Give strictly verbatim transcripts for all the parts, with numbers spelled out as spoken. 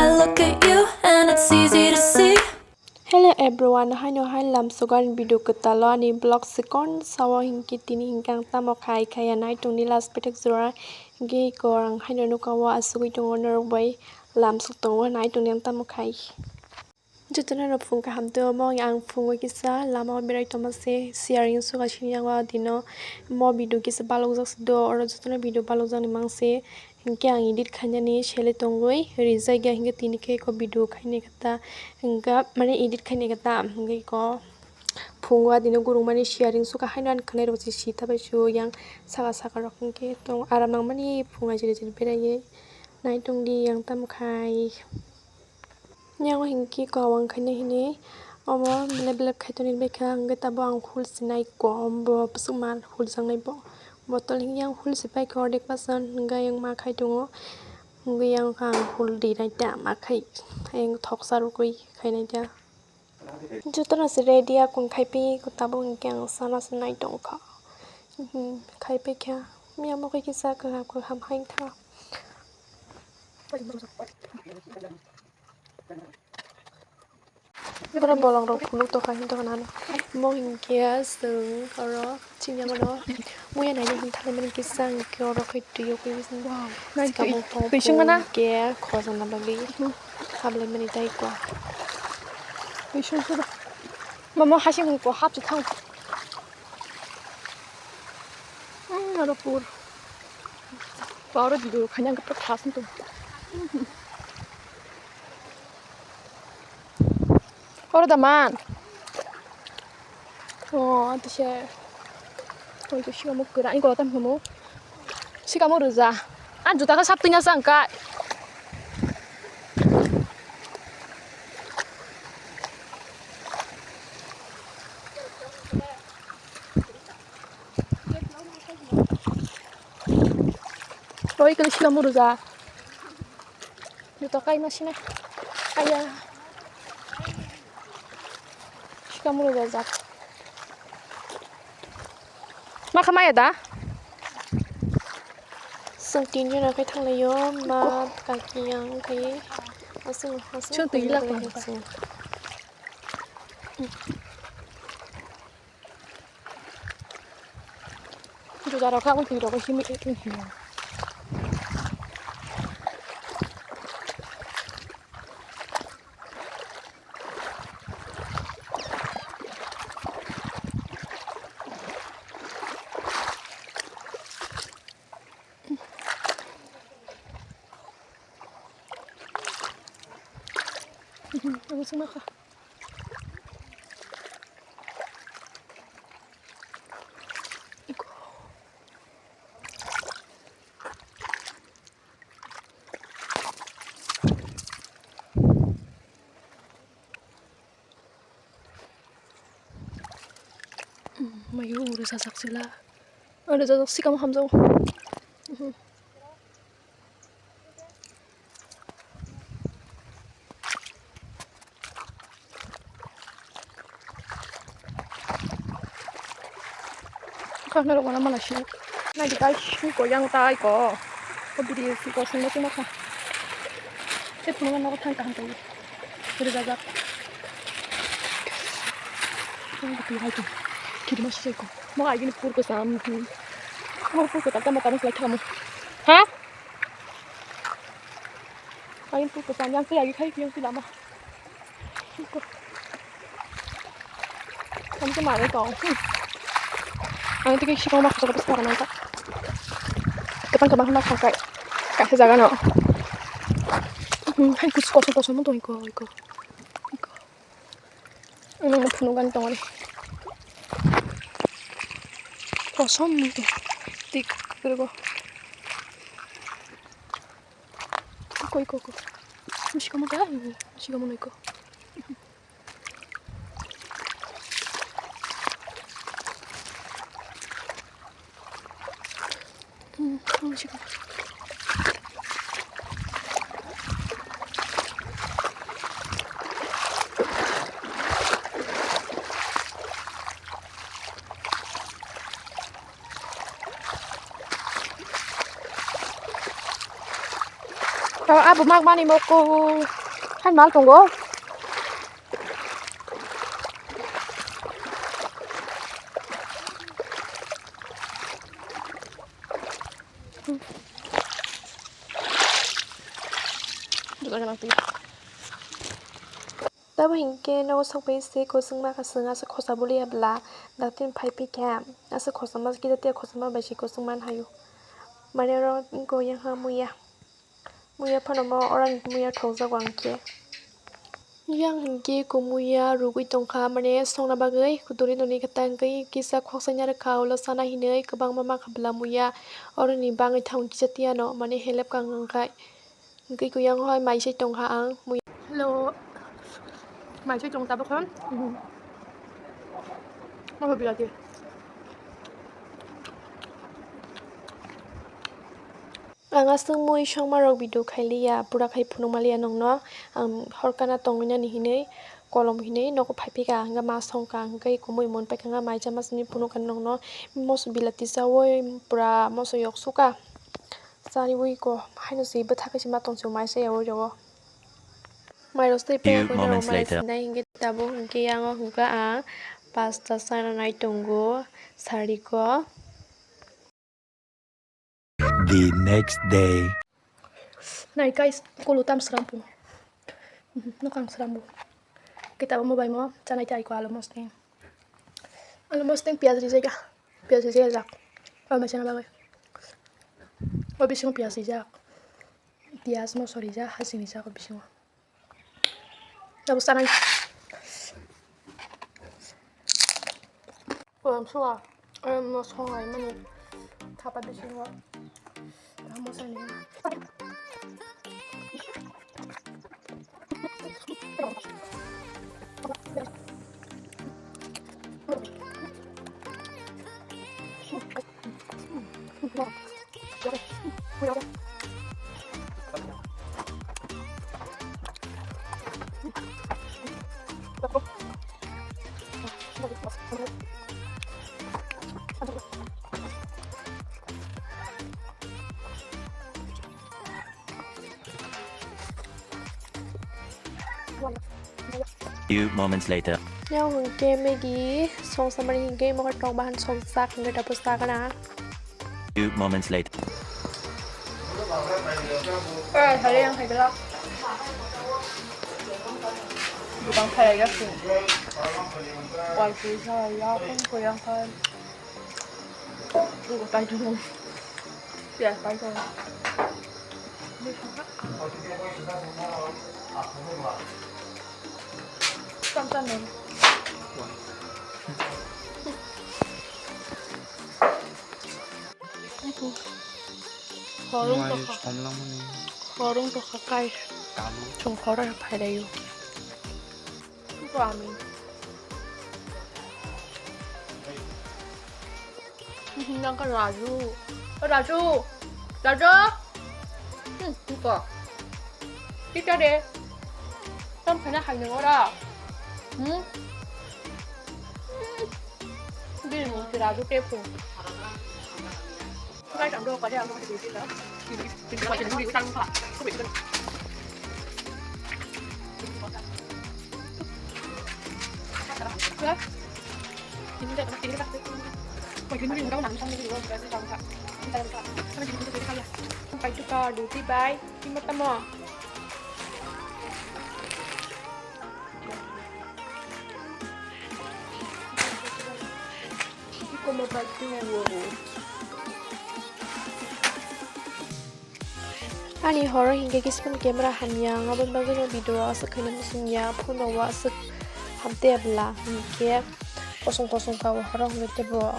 Look at you and it's easy to see. Hello everyone, haino hai lamsogan video kwtalo ani vlog second sao hinkhe tini hinkhe ang tamo khai khaya naitongni last pethak jora hinkhe iko ang haino nukao asugwi tongo norok bai lamsok tongo naitongni ang tamo khai. Jotono no phung kaham tei omo ang phungo kisa lama o berai tongma se sharing suga sini yango dino mo video kisa balokjak se do oro jotono video balokjak ni mang se. Hinkhe ang edit khainani sele tongwi rijak ya, hinkhe tini khe eko video khainai khe ta, hinkhe mane edit khainai khe ta, hinkhe eko phungo adino gurung mani sharing suka haino ani khwnai rok se sita bai su yang saka saka rok hinkhe tong aram nang mani phunga jili jili beraiwi nai tongdi yang tamo khai. Yang o hinkhe kowang khainai hinwi omo belep belep khai tongni baikha, hinkhe tabuk ang hul sinai kom bo bwswk mal hul jaknai bo. Botol hinkhe yang hul se paikha ordek bwswk hinkhe yang ma khai tongo. Hinkhe yang kha ang hul rinai ta ma khai yang thoksa rwgwi khainai ta. Jotono se ready akung khai pi tabuk hinkhe ang sana se nai tongkha. Khai paikha miyamo khe kisa kaham kaham hai wngkha. Oro bolong rok phunuk tongkha hini tongkha nang. Omo hinkhe chwng oro chini oro muya naina hwn thalai mani kisa hinkhe oro khai twi o khe twi swngo na hinkhe khojana bagwi hablai mani tei kok. Twi swngo mama hasing ko hap se thang. Aro pur. Paro video khaina ang khe thas wng tong. Oro da man. Oh, to se. Oi to sikamo kwrang iko tam kamo. Sikamo rwja. An juta kha sap twinya sang kai. Oi kali sikamo rwja. Juta kaima sina. Aya. Sikamo rwja jak. Ma khamaya da? Chwng tinjon rok khe thanglaio, ma, kaki, ang khe aswk aswk. Chwng twi lak tong. Juda rok kha, ui twi rok himi, himi. Ang sumaka. Mayu uri sajak sila. Ada sajak sikam hamjau. Kha norok wana mala sini. Naidi guys, ko yang tai ko. Ko bidi ko sini macam apa? Saya punya nogo thang kaham tai. Rijajak. Ini betul hai tu. Kiri masih saya ko. Mau lagi ni pur ko sam. Mau pur ko tak tambah tambah selai kamu. Hah? Ayun, pur kwcham yang twi agi khai yang twi lama. Ang twi manwi tong. Ang twi sikang ma khosok bwskango nang ta. Kwbang kwbang ma kha kai. Kaisa jaga no. Hmm, hai kus kosong kosong tong iko iko. Iko. Ano phunuk ani tongmani. Kosom ni to. Tik kwrwgo. Koi ko ko. Musi komo ga. Musi komo noiko. Abo mak mani moko. Han mal tongo. Tamo hinkhe nogo sokphai se kosongma kasong aswk khosa buliya bwla dakti phai phikha aswk khosama kisa tiya khosama bai se kosong man hayo. Mane oro wngkha muya. Muya phano mo orani muya thokjago ang khe. Yang hinkhe kumuya rugwi tongkha, mane songna bagwi doni doni khe ta hwnkhe kisa khoksaina rwkha, ulo sana hinwi kwbangma makha bwla muya oroni bangwi thang kisa tiyano, mane helep kang wngkha. Hwnkhe kuyang hoi mai se tongkha ang muya. Hello. Mai se tong tabuk hwn. Oho bilati. Ang aswk mui songmarok video khailiya, pura khai phunukmaliya nokno. Ang horkana tongwi nani hinwi, kolom hinwi nogo phaiphika, hwnkhe ma songkha, hwnkhe kumui mun paikha, hwnkhe mai chama simi phunukha nokno. Moso bilati chaui pura moso yok suka. Chariui ko, haino se bwtha kaisa ma tongse mai se yaui rogo. Mai rok se paya koina rok mai sinai hwnkhe tabuk hwnkhe yango hwnkha ang pasta sana nai tongo sariko. The next day. Nai guys, kulu tam srampo. Nokang srambo. Kita bo mobai mo chanai tai ko alo mosting. Alo mosting piyaj rijai ka. Piyaj rijai jak. Alo machana bagai. O bisingo piyaj rijak. Piyaj moso rijak, hasing rijak o bisingo. Tabuk sanai. Kolam sua, em, no songai mani thapa bisingo. Tamo sani. Few moments later. Yang hwnkhe Maggie songsamani hwnkhe mokhe tong bahan songsak hwnkhe dapo sakna. Few moments later. Ora thale yang khaibela. Bang khailai jak sini. Wal kui sa ya kun kui yang khai. Tunggu tai tunggu. Piyaj pai tongo. Cham cham nang. Khorung tokha. Khorung tokha kai. Chwng khorang phailaio. Kami. Nang ka Raju. Raju. Raju. Hmm, niko. Kita de. Tam khana hai nang ora. Hmm? Hmm. Bil mo si Raju te phone. Pai tu ka duty bai, timo tamo. Ani horo hinkhe kiskon camera hamya, aboni bagwino video aswk khaina muchungya, phone rok aswk hamtei abla, hinkhe kosong kosong ka o horo hinkhe teibo.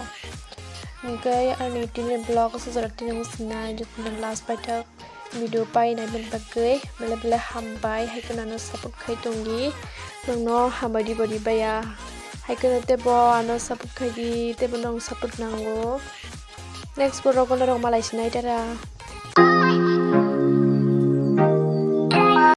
Hinkhe ani tini vlog aswk jora tini muchungnai, jotono last paithak. Video pai naimani bagwi belai belai hambai, hai kheno ano support khai tongdi, nwngno hambai di bo di baya, hai kheno teibo ano support khai di, teibo nwng support nango. Next vlog o norok malai sinai, tara.